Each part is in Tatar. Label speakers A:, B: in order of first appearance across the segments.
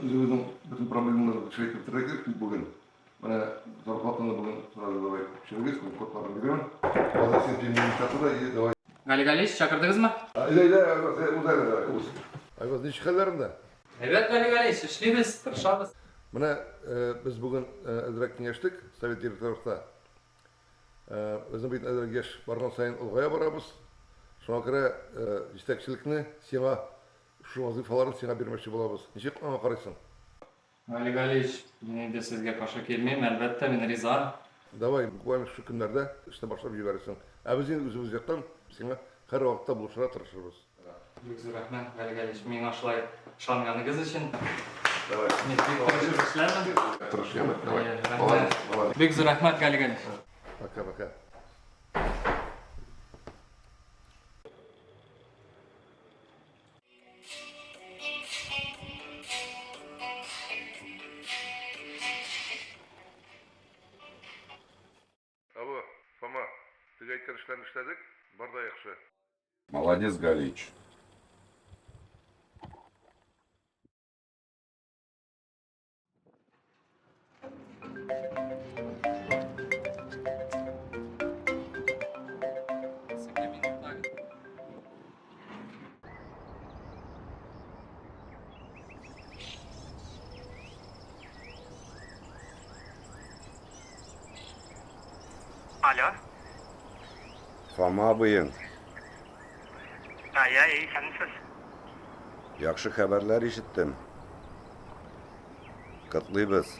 A: үзебезнең бөтен проблемаларны кешеләйтеп бетерергә кирәк бүген. Менә зарплатаны бүген сразу давай күчерегез, мин кодларын бирәм. Хәзер син премьер да и давай.
B: Гали Галич, чакырдыгызмы?
A: Әйдә, әйдә, Айваз, уз әле, давай, уз. Айваз, ничек хәлләреңдә?
B: Әйбәт, Гали Галич, эшлибез, тырышабыз.
A: Менә без бүген әзрәк киңәштек совет директорлыкта. Безнең бит әзрәк яшь барган саен олыгая барабыз. Шуңа күрә җитәкчелекне сиңа, шушы вазыйфаларны сиңа бирмәкче булабыз. Ничек аңа карыйсың?
B: Гали Галиевич, мин инде сезгә каршы килмим, әлбәттә, мин риза.
A: Давай, буквально шушы көннәрдә эшне башлап җибәрерсең. Ә без инде үзебез яктан сиңа һәрвакытта булышырга тырышырбыз.
B: Бик зур рәхмәт, Гали Галиевич, миңа шулай ышанганыгыз өчен.
A: Давай.
B: Мин бик тырышып эшләрмен.
A: Тырыш, яме, давай.
B: Рәхмәт.
A: Молодец, молодец.
B: Бик зур рәхмәт, Гали Галиевич.
A: Пока, пока. Алло, Фома, теге әйткән эшләрне эшләдек, бар да яхшы.
C: Молодец, Галич.
D: Алло.
C: Фома абыең.
D: Ая, исәнмесез.
C: Яхшы хәбәрләр ишеттем. Котлыйбыз.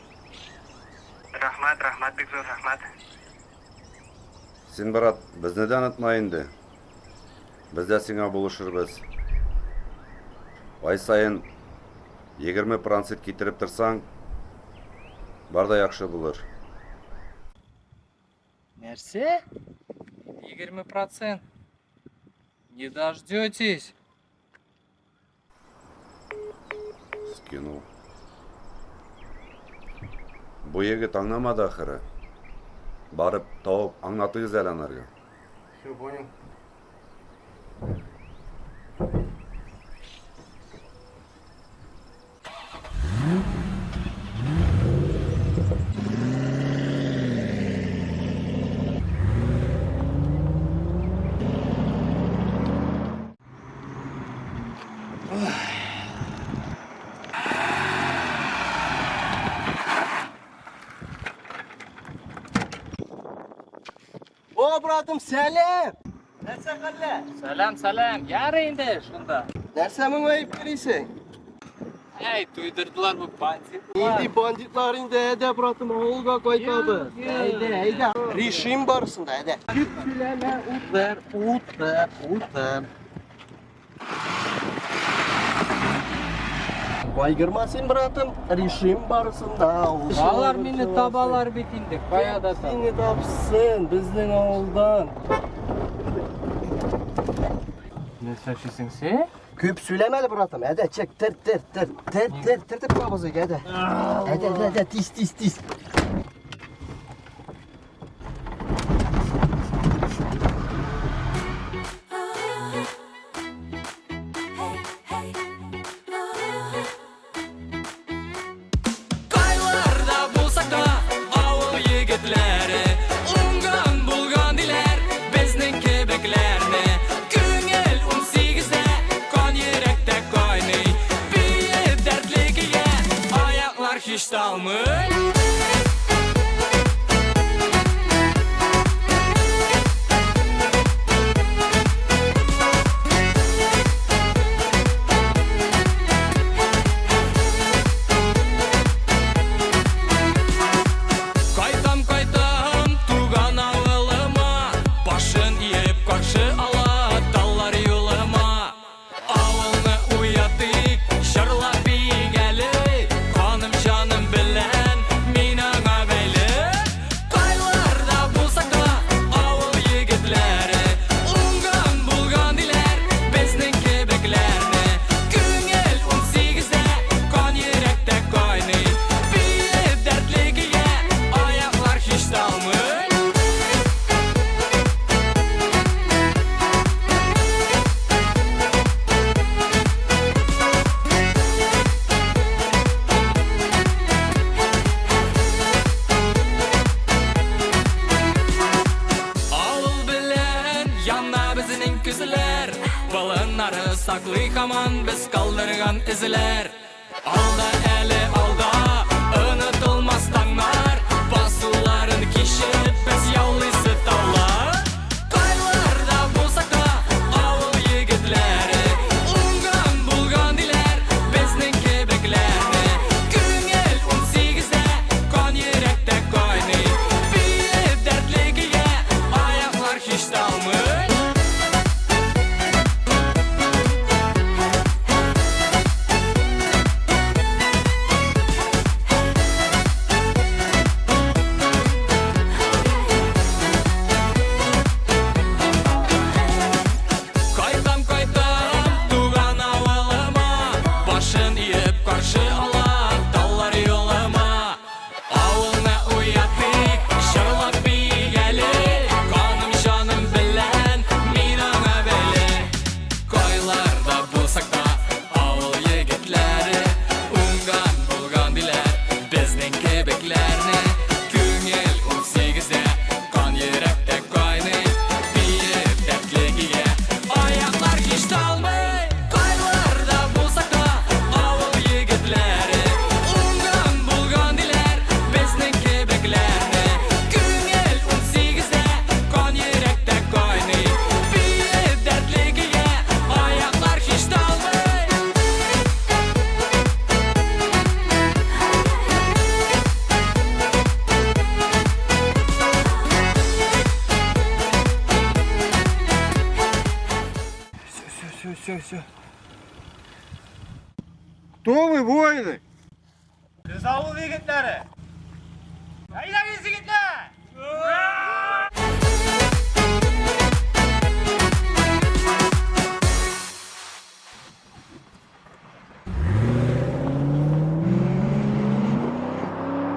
D: Рәхмәт, рәхмәт, бик зур рәхмәт.
C: Син, брат, безне дә онытма инде. Без дә сиңа булышырбыз. Ай саен 20 процент китереп торсаң, бар да яхшы булыр.
B: Нәрсә? 20 процент. Не дождетесь.
C: Скинул. Бу егет аңламады ахыры. Барып табып аңлатыгыз әле анарга.
E: Все, понял. О, братым, сәлам! Нәрсә хәлләр?
B: Сәлам, сәлам. Ярый инде шунда.
E: Нәрсә моңаеп йөрисең?
B: Әй, туйдырдылар бу бандитлар.
E: Нинди бандитлар инде, әйдә, братым, авылга кайтабыз. Әйдә, әйдә. Решим барысын да, әйдә. Күп сөйләмә, утыр, утыр, утыр. Кайгырма син, братым, решим барысын да.
B: Алар мине табалар бит инде, кая да таб.
E: Сине тапсын, безнең авылдан.
B: Нәрсә эшлисең син?
E: Күп сөйләмә әле, братым. Әдә, чек, тер, тер, тер, тер, тер, тер, тер, кабызыйк, әдә. Әдә, әдә, әдә, тиз, тиз, тиз.
F: Кайларда булсак та, авыл егетләре Уңган булган диләр безнең кебекләрне. Күңел 18-дә, кан йөрәктә кайный. Биеп дәртле көйгә, аяклар һич талмый. Кайтам, кайтам туган авылыма, Башын иеп каршы ала таллар юлыма. Авылны уятыйк, җырлап биик әле, Каным җаным белән мин Саклый һаман без калдырган эзләр. Алда әле алда онытылмас таңнар, басуларын кичеп без яулыйсы таулар. Кайларда булсак та авыл егетләре, уңган булган диләр безнең кебекләрне. Күңел 18-дә, кан йөрәктә кайный, биеп дәртле көйгә аяклар һич талмый. Кайтам, кайтам туган авылыма, башын иеп каршы ала таулар юлыма. Авылны уятыйк, җырлап биик әле, каным җаным белән мин аңа бәйле. Кайларда булсак та авыл егетләре, уңган булган диләр безнең кебекләрне. Күңел 18-дә, кан йөрәктә кайный, биеп дәртле көйгә аяклар һич талмый. Кайларда булсак та авыл егетләре, уңган булган диләр безнең кебекләрне. Күңел 18-дә, кан йөрәктә кайный, биеп дәртле көйгә аяклар һич талмый.
E: Все, все, все. Кто вы, воины?
G: Без авыл егетләре. Әйдәгез,